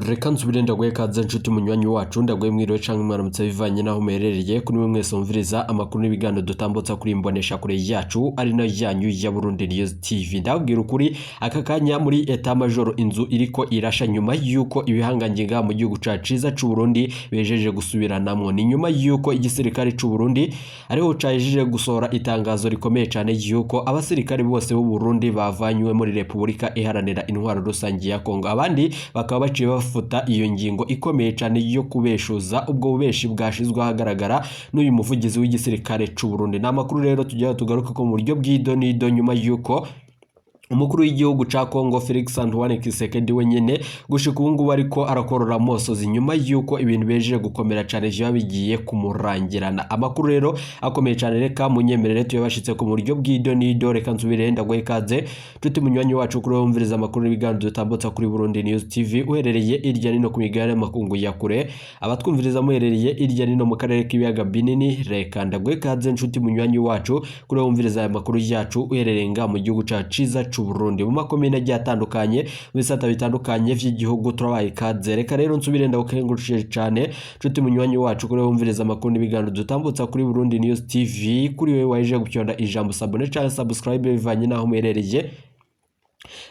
Reka nsubire ndaguhe kaze nshuti munywanyi wacu, ndaguhe mwiriwe canke mwaramutse bivanye naho muherereye. Kuri mwe mwese mumviriza amakuru n'ibiganiro dutambutsa kuri imbonesha kure yacu, ari nayo yanyu ya Burundi News TV. Ndababwira ukuri, aka kanya muri état major inzu iriko irasha, nyuma yuko ibihangange ngaha mu gihugu cacu ciza c'u Burundi bejeje gusubiranamwo. Ni nyuma yuko igisirikare c'u Burundi ariho cajeje gusohora itangazo rikomeye cane yuko abasirikare bose b'u Burundi bavanywe muri Repubulika Iharanira Intwaro Rusange ya Kongo, abandi bakaba baciye bafuta iyo ngingo ikomeye cyane yo kubeshuza ubwo bubeshi bwashizwe ahagaragara n'uyu muvugizi w'igisirikare c'u Burundi. Ni amakuru rero tujya tugaruka ko mu buryo bw'idonido, nyuma yuko umukuru w'igihugu ca Congo Felix Antoine Tshisekedi wenyene gushika ubu ngubu ariko arakorora amosozi, nyuma yuko ibintu bejeje gukomera cane vyoba bigiye kumurangirana. Amakuru rero akomeye cane, reka munyemerere tuyabashitse ku buryo bw'idonido. Reka nsubire ndaguhe ikaze nshuti munywanyi wacu kuri wumviriza amakuru n'ibiganiro dutambutsa kuri Burundi News TV, uherereye irya nino ku migabane y'amakungu ya kure, abatwumviriza muherereye irya nino mu karere k'ibiyaga binini. Reka ndaguhe ikaze nshuti munywanyi wacu kuri wumviriza aya makuru yacu, uherereye nga mu gihugu cacu ciza c'u Burundi, mu makomine agiye atandukanye, mu bisata bitandukanye vy'igihugu, turabaye ikaze. Reka rero nsubire ndagukengurukije cane nshuti munywanyi wacu kuri wumviriza amakuru n'ibiganiro dutambutsa kuri Burundi News TV, kuri wewe waje gupyonda ijambo s'abonner canke subscribe bivanye naho muherereye.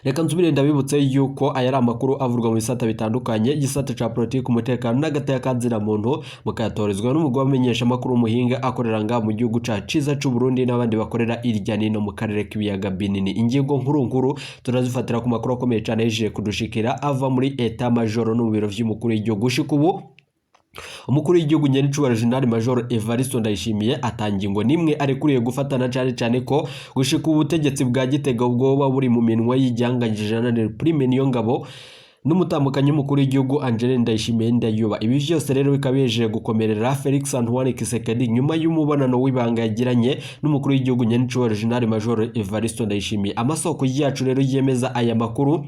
Reka nsubire ndabibutse yuko aya ari amakuru avurwa mu bisata bitandukanye, igisata ca politiki, umutekano n'agateka kazina muntu, mukayatorezwa n'umugwi wamenyesha amakuru umuhinga akorera ngaha mu gihugu ca ciza c'u Burundi n'abandi bakorera irya nino mu karere k'ibiyaga binini. Ingingo nkuru nkuru turazifatira ku makuru akomeye cane yejeje kudushikira ava muri état major no mu biro vy'umukuru w'igihugu. Gushika ubu umukuru w'igihugu nyenicubahiro General Major Evariste Ndayishimiye atanga ingo nimwe arekuriye gufatana, cane cane ko gushika ubutegetsi bwa Gitega bwoba buri mu minwe y'igihangange General Prime Niyongabo n'umutambukanyi w'umukuru w'igihugu Angeline Ndayishimiye Ndayuba. Ibi vyose rero bikaba bihejeje gukomerera Felix Antoine Tshisekedi nyuma y'umubonano w'ibanga yagiranye n'umukuru w'igihugu nyenicubahiro General Major Evariste Ndayishimiye. Amasoko yacu rero yemeza aya makuru.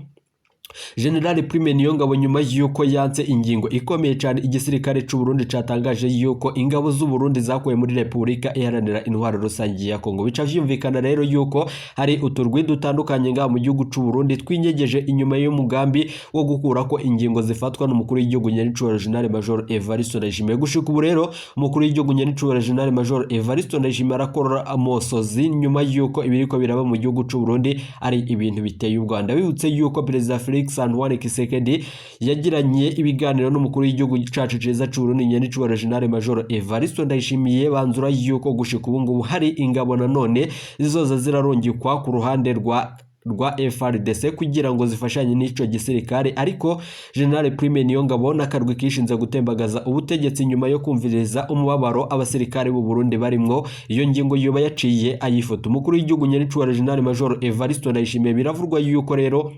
General Prime Niyongabo, nyuma y'uko yanse ingingo ikomeye cyane igisirikare c'u Burundi catangaje yuko ingabo z'u Burundi zakuwe muri Repubulika Iharanira Intwaro Rusange ya Kongo, bica vyumvikana rero yuko hari uturwi dutandukanye ngaha mu gihugu c'u Burundi twinyegeje inyuma y'umugambi wo gukura ko ingingo zifatwa n'umukuru w'igihugu nyenicubahiro General Major Evariste Ndayishimiye. Gushika ubu rero umukuru w'igihugu nyenicubahiro General Major Evariste Ndayishimiye arakorora amosozi nyuma y'uko ibiriko biraba mu gihugu c'u Burundi ari ibintu biteye ubwoba. Bibutse yuko Perezida Felix Antoine Tshisekedi yagiranye ibiganiro n'umukuru w'igihugu cacu ciza c'u Burundi nyenicubahiro General Major Evariste Ndayishimiye, banzura yuko gushika ubu ngubu hari ingabo nanone zizoza zirarungikwa ku ruhande rwa FARDC kugira ngo zifashanye n'ico gisirikare. Ariko General Prime Niyongabo n'akarwi kishinze gutembagaza ubutegetsi, nyuma yo kumviriza umubabaro abasirikare b'u Burundi barimwo, iyo ngingo yoba yaciye ayifata. Umukuru w'igihugu nyenicubahiro General Major Evariste Ndayishimiye biravurwa yuko rero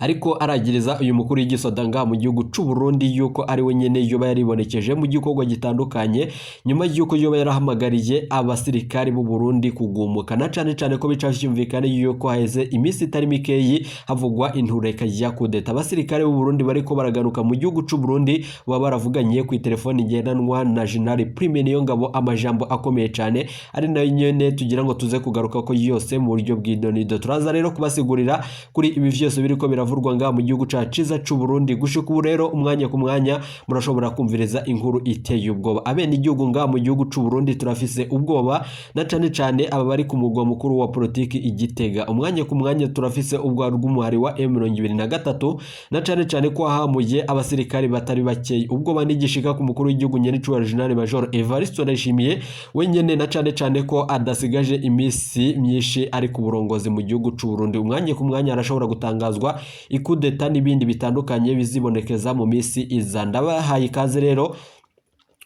ariko aragiriza uyu mukuru w'igisoda ngaha mu gihugu c'u Burundi yuko ari we nyene yoba yaribonekeje mu gikorwa gitandukanye, nyuma yuko yoba yarahamagariye abasirikari b'u Burundi kugumuka, na cane cane ko bica vyumvikana yuko haheze iminsi itari mikeyi havugwa intureka ya kudeta. Abasirikare b'u Burundi bariko baragaruka mu gihugu c'u Burundi baba baravuganye ku telefoni ngendanwa na General Prime Niyongabo amajambo akomeye cane, ari nayo nyene tugira ngo tuze kugaruka ko yose mu buryo bw'idonido. Turaza rero kubasigurira kuri ibi vyose biriko biravurwa ngaha mu gihugu cacu ciza c'u Burundi. Gushika ubu rero umwanya ku mwanya murashobora kumviriza inkuru iteye ubwoba. Abene igihugu ngaha mu gihugu c'u Burundi turafise ubwoba, na cane cane aba bari ku mugwa mukuru wa politiki i Gitega. Umwanya ku mwanya turafise ubwoba rw'umuhari wa M23, na cane cane ko hamuye abasirikari batari bakeye. Ubwoba n'igishika ku mukuru w'igihugu nyenicubahiro General Major Evariste Ndayishimiye wenyene, na cane cane ko adasigaje imisi myinshi ari ku burongozi mu gihugu c'u Burundi. Umwanya ku mwanya arashobora gutangazwa ikudeta n'ibindi bitandukanye bizibonekeza mu misi iza. Ndabahaye ikaze rero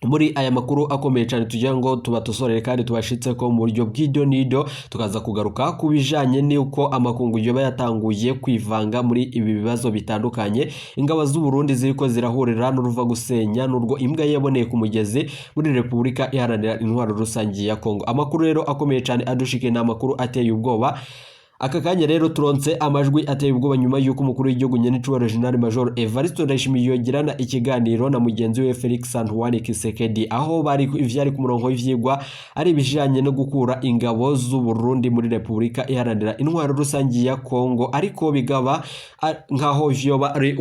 muri aya makuru akomeye cyane tugira ngo tubatosorere kandi tubashitse ko mu buryo bw'idyo n'ido. Tukaza kugaruka ku bijanye n'uko amakungu yoba yatanguye kwivanga muri ibi bibazo bitandukanye ingabo z'u Burundi ziriko zirahurira n'uruva gusenya n'urwo imbwa yaboneye ku mugezi muri Repubulika Iharanira Intwaro Rusange ya Kongo. Amakuru rero akomeye cyane adushike ni amakuru ateye ubwoba. Aka kanya rero turonse amajwi ateye ubwoba nyuma y'uko umukuru w'igihugu nyenicubahiro General Major Evariste Ndayishimiye yogirana ikiganiro na mugenzi we Felix Antoine Tshisekedi, aho bari ivyari ku murongo w'ivyigwa ari ibijanye no gukura ingabo z'u Burundi muri Repubulika Iharanira Intwaro Rusangi ya Kongo, ariko bigaba nkaho vyoba ari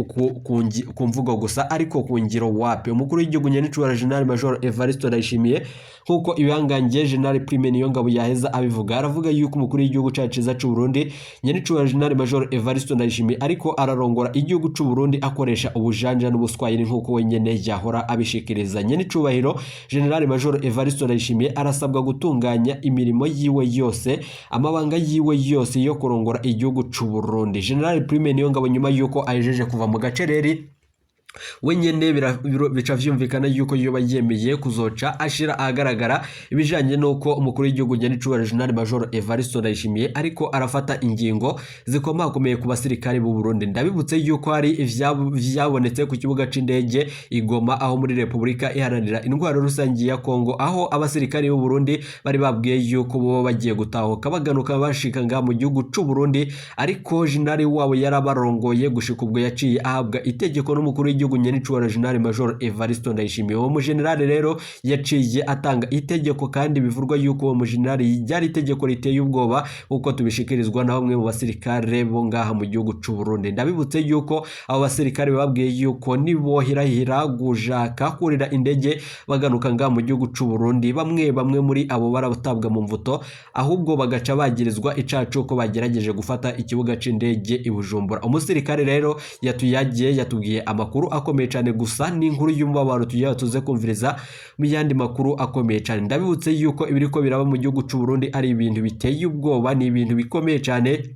ku mvugo gusa, ariko ku ngiro wapi. Umukuru w'igihugu nyenicubahiro General Major Evariste Ndayishimiye, nkuko ibihangange General Prime Niyongabo yaheza abivuga, aravuga yuko umukuru w'igihugu cacu ciza c'u Burundi nyenicubahiro General Major Evariste Ndayishimiye ariko ararongora igihugu c'u Burundi akoresha ubujanja n'ubuswahili, nkuko wenyene yahora abishikiriza. Nyenicubahiro General Major Evariste Ndayishimiye arasabwa gutunganya imirimo yiwe yose, amabanga yiwe yose yo kurongora igihugu c'u Burundi. General Prime Niyongabo, nyuma yuko ahejeje kuva mu gacereri, wenyene bica vyumvikana yuko yoba yemeye kuzoca ashira ahagaragara ibijanye n'uko umukuru w'igihugu nyenicubahiro General Major Evariste Ndayishimiye ariko arafata ingingo zikomakomeye ku basirikare b'u Burundi. Ndabibutse yuko hari ivyabonetse ku kibuga c'indege i Goma, aho muri Repubulika Iharanira Intwaro Rusangi ya Kongo, aho abasirikare b'u Burundi bari babwiye yuko boba bagiye gutahuka baganuka bashika ngaha mu gihugu c'u Burundi, ariko general wabo yarabarongoye gushika ubwo yaciye ahabwa itegeko n'umukuru w'igihugu nyenicubahiro General Major Evariste Ndayishimiye. Uwo mujenerali rero yaciye atanga itegeko, kandi bivurwa yuko uwo mujenerali ryari itegeko riteye ubwoba, nkuko tubishikirizwa na bamwe mu basirikare bo ngaha mu gihugu c'u Burundi. Ndabibutse yuko abo basirikare bababwiye yuko nibohirahira gujaka kurira indege baganuka ngaha mu gihugu c'u Burundi, bamwe bamwe muri abo baratabwa mu mvuto, ahubwo bagaca bagirizwa icaha c'uko bagerageje gufata ikibuga c'indege i Bujumbura. Umusirikare rero yatuyagiye, yatubwiye amakuru akomeye cyane, gusa n'inkuru y'umubabaro tugira tuze kumviriza mu yandi makuru akomeye cyane. Ndabibutse yuko ibiriko biraba mu gihugu c'u Burundi ari ibintu biteye ubwoba, ni ibintu bikomeye cyane,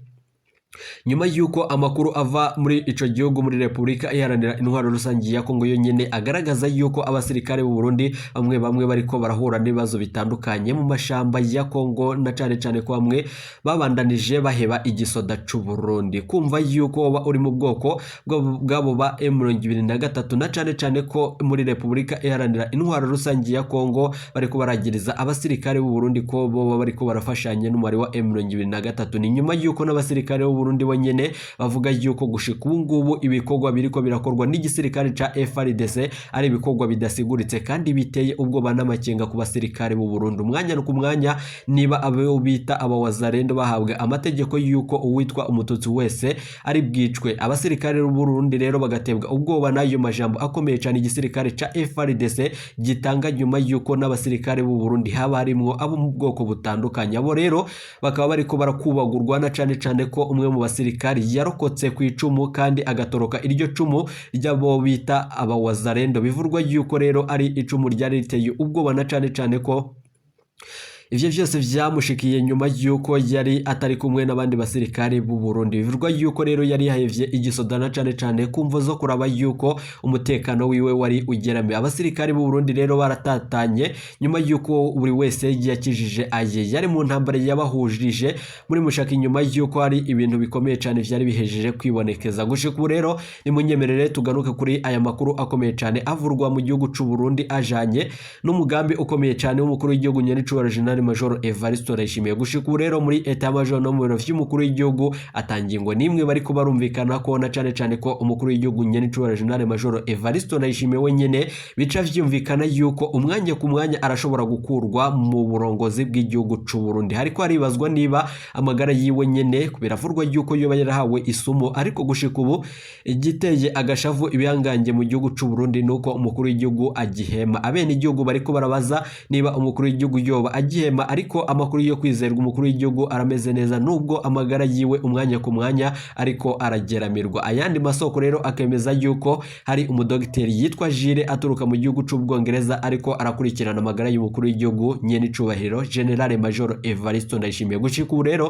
nyuma y'uko amakuru ava muri ico gihugu, muri Repubulika Iharanira Intwaro Rusangi ya Kongo yonyene, agaragaza yuko abasirikare b'u Burundi bamwe bamwe bariko barahura n'ibibazo bitandukanye mu mashamba ya Kongo, na cane cane ko bamwe babandanije baheba igisoda c'u Burundi. Kumva yuko woba uri mu bwoko bw'abo ba M23, na cane cane ko muri Repubulika Iharanira Intwaro Rusangi ya Kongo bariko baragiriza abasirikare b'u Burundi ko boba bariko barafashanya n'umubare wa M23, ni nyuma yuko n'abasirikare b'u Burundi bonyene bavuga yuko gushika ubu ngubu ibikorwa biriko birakorwa n'igisirikare ca FARDC ari ibikorwa bidasiguritse kandi biteye ubwoba n'amakenga ku basirikare b'u Burundi. Umwanya ku mwanya, niba abo bita abawazarendo bahabwa amategeko yuko uwitwa umututsi wese ari bwicwe, abasirikare b'u Burundi rero bagatebwa ubwoba n'ayo majambo akomeye cyane igisirikare ca FARDC gitanga, nyuma yuko n'abasirikare b'u Burundi haba harimwo abo mu bwoko butandukanye. Abo rero bakaba bariko barakubagurwa, na cane cane ko umwe mu basirikari yarokotse ku icumu kandi agatoroka iryo cumu ry'abo bita abawazarendo. Bivurwa yuko rero ari icumu ryari riteye ubwoba, na cane cane ko ivyo vyose vyamushikiye nyuma yuko yari atari kumwe n'abandi basirikare b'u Burundi. Bivugwa yuko rero yari yahevye igisoda, na cane cane kumvo zo kuraba yuko umutekano wiwe wari ugeramiwe. Abasirikare b'u Burundi rero baratatanye nyuma yuko buri wese yakijije aye, yari mu ntambara yabahujije muri mushaka, inyuma yuko hari ibintu bikomeye cane vyari bihejeje kwibonekeza. Gushika ubu rero nimunyemerere tugaruke kuri aya makuru akomeye cane avurwa mu gihugu c'u Burundi, ajanye n'umugambi ukomeye cane w'umukuru w'igihugu nyenicubahiro General Major Evariste Ndayishimiye. Gushika ubu rero muri Etat Major no mu biro vy'umukuru w'igihugu atangingo nimwe bariko barumvikana ko, na cane cane ko umukuru w'igihugu nyenicubahiro General Major Evariste Ndayishimiye wenyene bica vyumvikana yuko umwanya ku mwanya arashobora gukurwa mu burongozi bw'igihugu c'u Burundi. Hariko haribazwa niba amagara yiwe nyene, biravurwa yuko yoba yarahawe isumu, ariko gushika ubu igiteye agashavu ibihangange mu gihugu c'u Burundi nuko umukuru w'igihugu agihema. Abene igihugu bariko barabaza niba umukuru w'igihugu yoba agihema, ariko amakuru yo kwizerwa, umukuru w'igihugu arameze neza nubwo amagara yiwe umwanya ku mwanya ariko arageramirwa. Ayandi masoko rero akemeza yuko hari umudogiteri yitwa Jire aturuka mu gihugu c'Ubwongereza ariko arakurikirana amagara y'umukuru w'igihugu nyenicubahiro General Major Evariste Ndayishimiye. Gushika ubu rero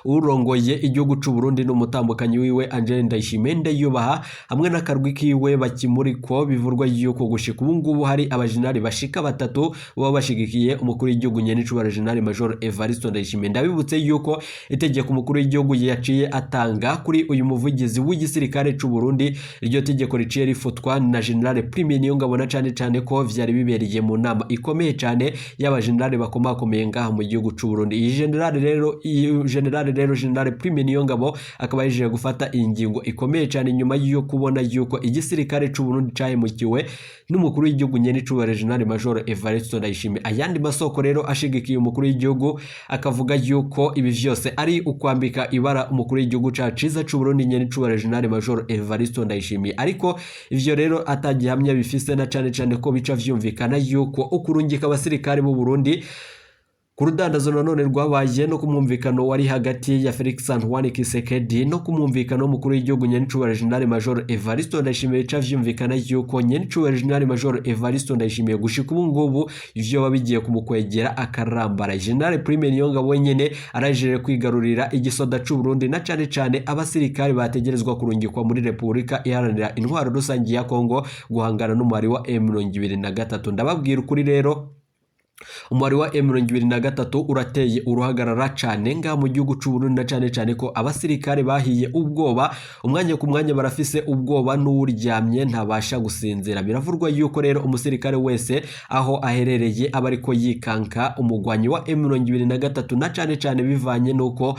urongoye igihugu c'u Burundi n'umutambukanyi wiwe Angel Ndayishimiye Ndayubaha hamwe n'akarwi kiwe bakimuriko, bivurwa yuko gushika ubu ngubu hari abajenerali bashika batatu baba bashigikiye umukuru w'igihugu nyenicubahiro General Major Evariste Ndayishimiye. Ndabibutse yuko itegeko umukuru w'igihugu yaciye atanga kuri uyu muvugizi w'igisirikare c'u Burundi, iryo tegeko riciye rifutwa na General Prime Niyongabo, na cane cane ko vyari bibereye mu nama ikomeye cane y'abajenerali bakomakomeye ngaha mu gihugu c'u Burundi. Iyi general rero, iyi General rero, General Prime Niyongabo, akaba yahejeje gufata iyi ngingo ikomeye cyane nyuma yo kubona yuko igisirikare c'u Burundi cahemukiwe n'umukuru w'igihugu nyene icubahiro General Major Evariste Ndayishimiye. Ayandi masoko rero ashigikiye umukuru w'igihugu akavuga yuko ibi vyose ari ukwambika ibara umukuru w'igihugu cacu ciza c'u Burundi nyene icubahiro General Major Evariste Ndayishimiye, ariko ivyo rero atagihamya bifise, na cane cane ko bica vyumvikana yuko ukurungika abasirikare b'u Burundi ku rudandazo nanone rwabaye no ku mwumvikano wari hagati ya Felix Antoine Tshisekedi no ku mwumvikano w'umukuru w'igihugu nyenicubahiro General Major Evariste Ndayishimiye. Bica vyumvikana yuko nyenicubahiro General Major Evariste Ndayishimiye gushika ubu ngubu ivyo biba bigiye kumukwegera akarambara. General Prime Niyongabo wenyene arajeje kwigarurira igisoda c'u Burundi, na cane cane abasirikare bategerezwa kurungikwa muri Repubulika Iharanira Intwaro Rusangi ya Kongo guhangana n'umubare wa M23. Ndababwira ukuri rero, umubare wa M23 urateye uruhagarara cane ngaha mu gihugu c'u Burundi, na cane cane ko abasirikare bahiye ubwoba. Umwanya ku mwanya barafise ubwoba, n'uwuryamye ntabasha gusinzira. Biravurwa yuko rero umusirikare wese aho aherereye aba ariko yikanka umugwanyi wa M23, na cane cane bivanye nuko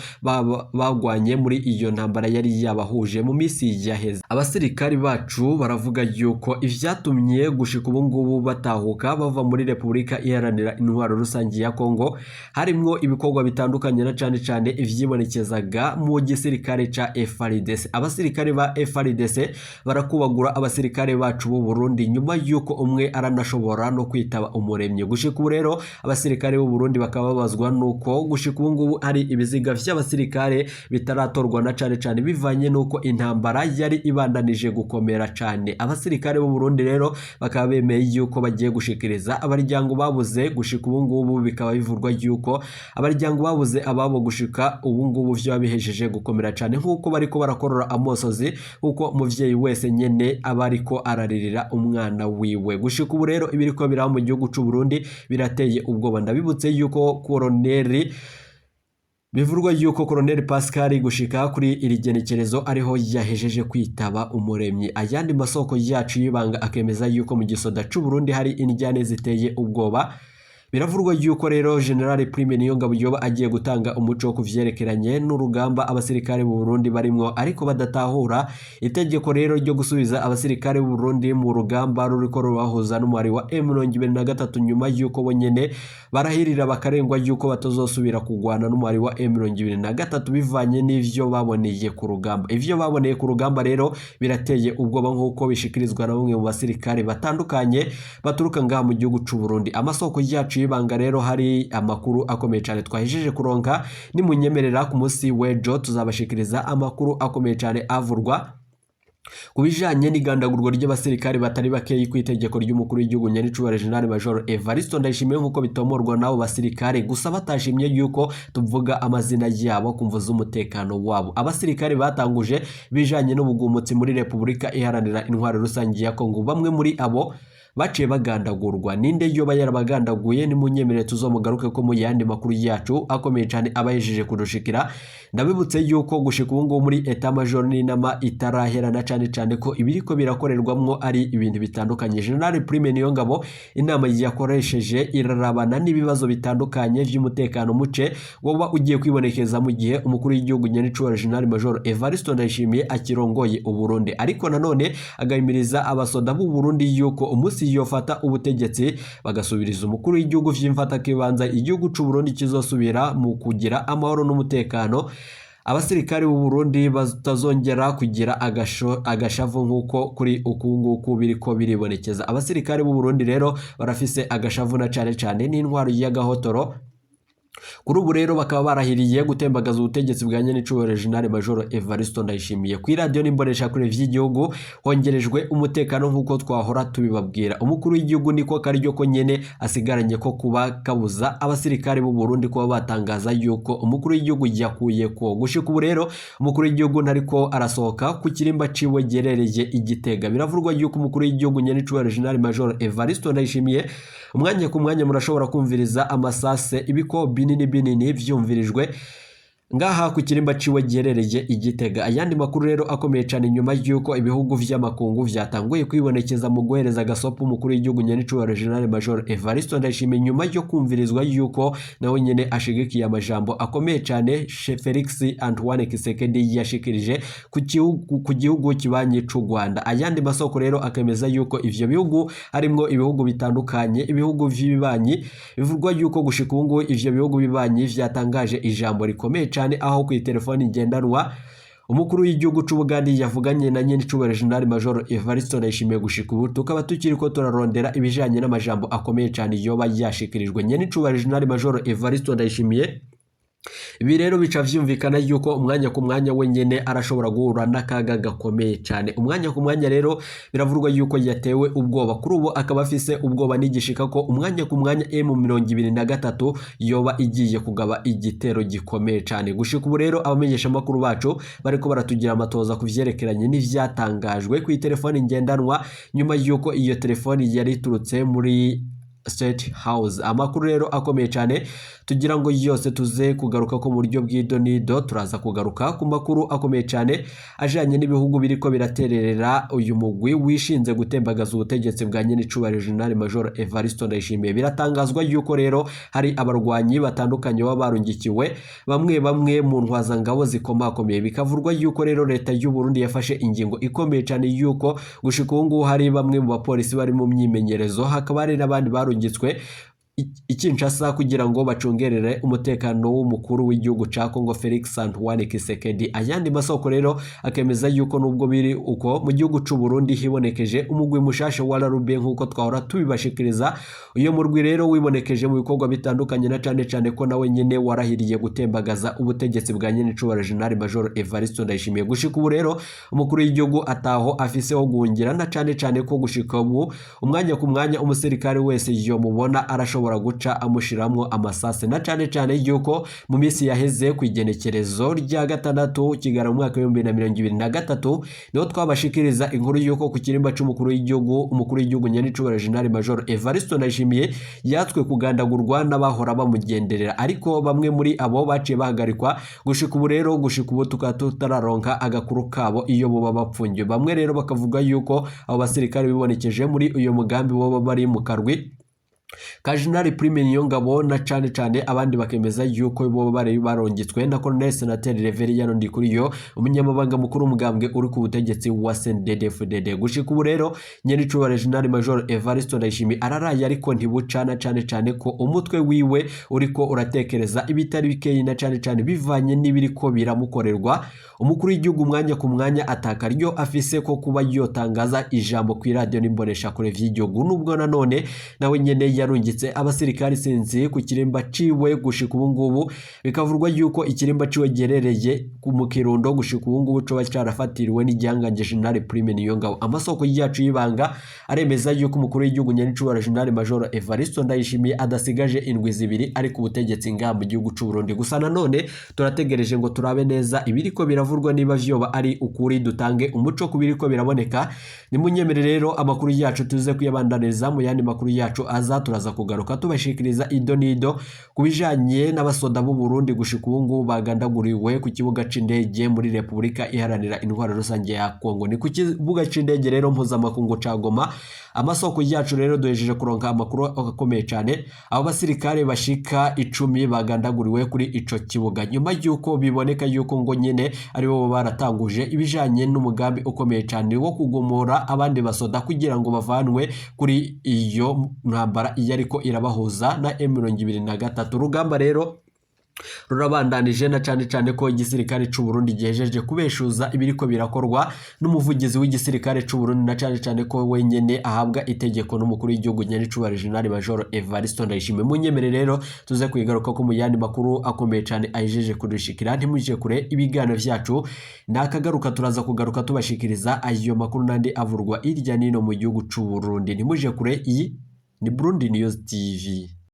bagwanye muri iyo ntambara yari yabahuje mu misi yaheze. Abasirikari bacu baravuga yuko ivyatumye gushika ubu ngubu batahuka bava muri Repubulika Iharanira Intwaro Rusangi ya Kongo harimwo ibikorwa bitandukanye, na cane cane ivyibonekezaga mu gisirikare ca FARDC. Abasirikare ba FARDC barakubagura abasirikare bacu b'u Burundi, nyuma yuko umwe aranashobora no kwitaba umuremyi. Gushika ubu rero abasirikare b'u Burundi bakaba babazwa nuko gushika ubu ngubu hari ibiziga vy'abasirikare bitaratorwa, na cane cane bivanye nuko intambara yari ibandanije gukomera cane. Abasirikare b'u Burundi rero bakaba bemeye yuko bagiye gushikiriza abaryango babuze. Gushika ubu ngubu bikaba bivurwa yuko abaryango babuze ababo gushika ubu ngubu vyo bihejeje gukomera cane, nk'uko bariko barakorora amosozi, kuko umuvyeyi wese nyene aba ariko araririra umwana wiwe. Gushika ubu rero ibiriko biraba mu gihugu c'u Burundi birateye ubwoba. Ndabibutse yuko koroneri, bivurwa yuko Colonel Pascal gushika kuri iri genekerezo ariho yahejeje kwitaba umuremyi. Ayandi masoko yacu y'ibanga akemeza yuko mu gisoda c'u Burundi hari indyane ziteye ubwoba. Biravurwa yuko rero General Prime Niyongabo yoba agiye gutanga umuco ku vyerekeranye n'urugamba abasirikare b'u Burundi barimwo, ariko badatahura itegeko rero ryo gusubiza abasirikare b'u Burundi mu rugamba ruriko rubahuza n'umwari wa M23, nyuma yuko bonyene barahirira bakarengwa yuko batazosubira kugwana n'umwari wa M23 bivanye n'ivyo baboneye ku rugamba. Ivyo baboneye ku rugamba rero birateye ubwoba, nk'uko bishikirizwa na bamwe mu basirikare batandukanye baturuka ngaha mu gihugu c'u Burundi. Amasoko yacu y'ibanga rero, hari amakuru akomeye cyane twahejeje kuronka. Nimunyemerera, ku munsi w'ejo tuzabashikiriza amakuru akomeye cyane avurwa ku bijanye n'igandagurwa ry'abasirikare batari bakeyi ku itegeko ry'umukuru w'igihugu nyenicubahiro General Major Evariste Ndayishimiye, nk'uko bitomorwa n'abo basirikare, gusa batashimye yuko tuvuga amazina yabo ku mvu z'umutekano wabo. Abasirikare batanguje bijanye n'ubugumutsi muri Repubulika Iharanira Intwaro Rusangi ya Kongo, bamwe muri abo baciye bagandagurwa. Ninde yoba yarabagandaguye? Nimunyemerere tuzomugaruke ko mu yandi makuru yacu akomeye cyane abahejeje kudushikira. Ndabibutse yuko gushika ubu ngubu muri état major n'inama itarahera, na cane cane ko ibiriko birakorerwamwo ari ibintu bitandukanye. General Prime Niyongabo inama yakoresheje irarabana n'ibibazo bitandukanye vy'umutekano muce woba ugiye kwibonekeza mu gihe umukuru w'igihugu nyenicubahiro General Major Evariste Ndayishimiye akirongoye Uburundi, ariko nanone agahimiriza abasoda b'u Burundi yuko umunsi yofata ubutegetsi bagasubiriza umukuru w'igihugu vy'imfatakibanza, igihugu c'u Burundi kizosubira mu kugira amahoro n'umutekano, abasirikare b'u Burundi batazongera kugira agashavu nk'uko kuri uku nguku biriko biribonekeza. Abasirikare b'u Burundi rero barafise agashavu, na cane cane n'intwaro y'agahotoro. Kuri ubu rero bakaba barahiriye gutembagaza ubutegetsi bwa nyenicubahiro General Major Evariste Ndayishimiye. Ku iradiyo n'imboneshakure vy'igihugu hongerejwe umutekano nk'uko twahora tubibabwira. Umukuru w'igihugu niko karyo ko nyene asigaranye ko kuba kabuza abasirikare b'u Burundi kuba batangaza yuko umukuru w'igihugu yakuye ko. Gushika ubu rero umukuru w'igihugu ntariko arasohoka ku kirimba ciwe gerereye i Gitega. Biravurwa yuko umukuru w'igihugu nyenicubahiro General Major Evariste Ndayishimiye umwanya ku mwanya murashobora kumviriza amasase, ibiko binini binini vyumvirijwe. Ngaha ku kirimba ciwe giherereye i Gitega. Ayandi makuru rero akomeye cyane, nyuma y'uko ibihugu vy'amakungu vyatanguye kwibonekeza mu guhereza agasopo umukuru w'igihugu nyenicubahiro General Major Evariste Ndayishimiye, nyuma yo kumvirizwa yuko nawe nyene ashigikiye amajambo akomeye cyane Felix Antoine Tshisekedi yashikirije ku gihugu kibanyi c'u Rwanda. Ayandi masoko rero akemeza yuko ivyo bihugu harimwo ibihugu bitandukanye, ibihugu vy'ibibanyi. Bivugwa yuko gushika ubu ngubu ivyo bihugu bibanyi vyatangaje ijambo rikomeye cyane, aho ku telefoni ngendanwa umukuru w'igihugu c'Ubugande yavuganye na nyenicubahiro General Major Evariste Ndayishimiye. Gushika ubu tukaba tukiriko turarondera ibijanye n'amajambo akomeye cyane yoba yashikirijwe nyenicubahiro General Major Evariste Ndayishimiye. Ibi rero bica vyumvikana yuko umwanya ku mwanya wenyene arashobora guhura n'akaga gakomeye cyane. Umwanya ku mwanya rero biravurwa yuko yatewe ubwoba. Kuri ubu akaba afise ubwoba n'igishika ko umwanya ku mwanya M23 yoba igiye kugaba igitero gikomeye cyane. Gushika ubu rero abamenyesha makuru bacu bariko baratugira amatoza ku vyerekeranye n'ivyatangajwe ku telefoni ngendanwa, nyuma yuko iyo telefoni yari iturutse muri State House. Amakuru rero akomeye cyane tugira ngo yose tuze kugaruka ko mu buryo bw'idonido. Turaza kugaruka ku makuru akomeye cyane ajanye n'ibihugu biriko biratererera uyu mugwi wishinze gutembagaza ubutegetsi bwa nyenicubahiro General Major Evariste Ndayishimiye. Biratangazwa yuko rero hari abarwanyi batandukanye baba barungikiwe bamwe bamwe mu ntwazangabo zikomakomeye. Bikavurwa yuko rero leta y'u Burundi yafashe ingingo ikomeye cyane yuko gushika ubu ngubu hari bamwe mu bapolisi bari mu myimenyerezo, hakaba hari n'abandi barungitswe i Kinshasa kugira ngo bacungerere umutekano w'umukuru w'igihugu ca Congo Felix Antoine Tshisekedi. Ayandi masoko rero akemeza yuko nubwo biri uko, mu gihugu c'u Burundi hibonekeje umugwi mushasha wa RB, nkuko twahora tubibashikiriza. Uyo murwi rero wibonekeje mu bikorwa bitandukanye, na cane cane ko nawe nyene warahiriye gutembagaza ubutegetsi bwa nyenicubahiro General Major Evariste Ndayishimiye. Gushika ubu rero umukuru w'igihugu ataho afise ho guhungira, na cane cane ko gushika ubu umwanya ku mwanya umusirikare wese yomubona arashobora guca amushiramwo amasase, na cane cane yuko mu minsi yaheze ku igenekerezo rya 6 Kigarama mu mwaka w'2023 niho twabashikiriza inkuru yuko ku kirimba c'umukuru w'igihugu, umukuru w'igihugu nyenicubahiro General Major Evariste Ndayishimiye yatswe kugandagurwa n'abahora bamugenderera, ariko bamwe muri abo baciye bahagarikwa. Gushika ubu rero, gushika ubu tukaba tutararonka agakuru kabo iyo boba bapfungiwe. Bamwe rero bakavuga yuko abo basirikare bibonekeje muri uyu mugambi boba bari mu karwi ka General Prime Niyongabo, na cane cane abandi bakemeza yuko bo bari barongitswe na Colonel Senateri Reverien Ndikuriyo, umunyamabanga mukuru umugambwe uri ku butegetsi wa CNDD-FDD. Gushika ubu rero nyenicubahiro General Major Evariste Ndayishimiye araraye ariko ntibucana, cane cane ko umutwe wiwe uriko uratekereza ibitari bikeyi, na cane cane bivanye n'ibiriko biramukorerwa. Umukuru w'igihugu umwanya ku mwanya atakaryo afise ko kuba yotangaza ijambo ku iradiyo n'imboneshakure vy'igihugu, nubwo nanone nawe nyene yarungitse abasirikari sinzi ku kirimba ciwe. Gushika ubu ngubu bikavurwa yuko ikirimba ciwe giherereye mu Kirundo gushika ubu ngubu coba carafatiriwe n'igihangange General Prime Niyongabo. Amasoko yacu y'ibanga aremeza yuko umukuru w'igihugu nyenicubahiro General Major Evariste Ndayishimiye adasigaje indwi 2 ari ku butegetsi ngaha mu gihugu c'u Burundi. Gusa nanone turategereje ngo turabe neza ibiriko biravurwa niba vyoba ari ukuri, dutange umuco ku biriko biraboneka. Nimunyemere rero amakuru yacu tuze kuyabandaniriza mu yandi makuru yacu aza. Turaza kugaruka tubashikiriza ido nido ku bijanye n'abasoda b'u Burundi gushika ubu ngubu bagandaguriwe ku kibuga c'indege muri Repubulika Iharanira Intwaro Rusange ya Kongo. Ni ku kibuga c'indege rero mpuzamakungu ca Goma. Amasoko yacu rero duhejeje kuronka amakuru akomeye cyane, abo basirikare bashika 10 bagandaguriwe kuri ico kibuga, nyuma y'uko biboneka yuko ngo nyene aribo baratanguje ibijanye n'umugambi ukomeye cyane wo kugumura abandi basoda kugira ngo bavanwe kuri iyo ntambara iyo ariko irabahuza na M23. Urugamba rero rurabandanije, na cane cane ko igisirikare c'u Burundi gihejeje kubeshuza ibiriko birakorwa n'umuvugizi w'igisirikare c'u Burundi, na cane cane ko wenyene ahabwa itegeko n'umukuru w'igihugu nyenicubahiro General Major Evariste Ndayishimiye. Munyemere rero tuze kwigaruka ko mu yandi makuru akomeye cane ahejeje kudushikira. Ntimuje kure ibiganiro vyacu, nakagaruka. Turaza kugaruka tubashikiriza ayo makuru nandi avurwa irya nino mu gihugu c'u Burundi. Ntimuje kure, iyi ni Burundi News TV.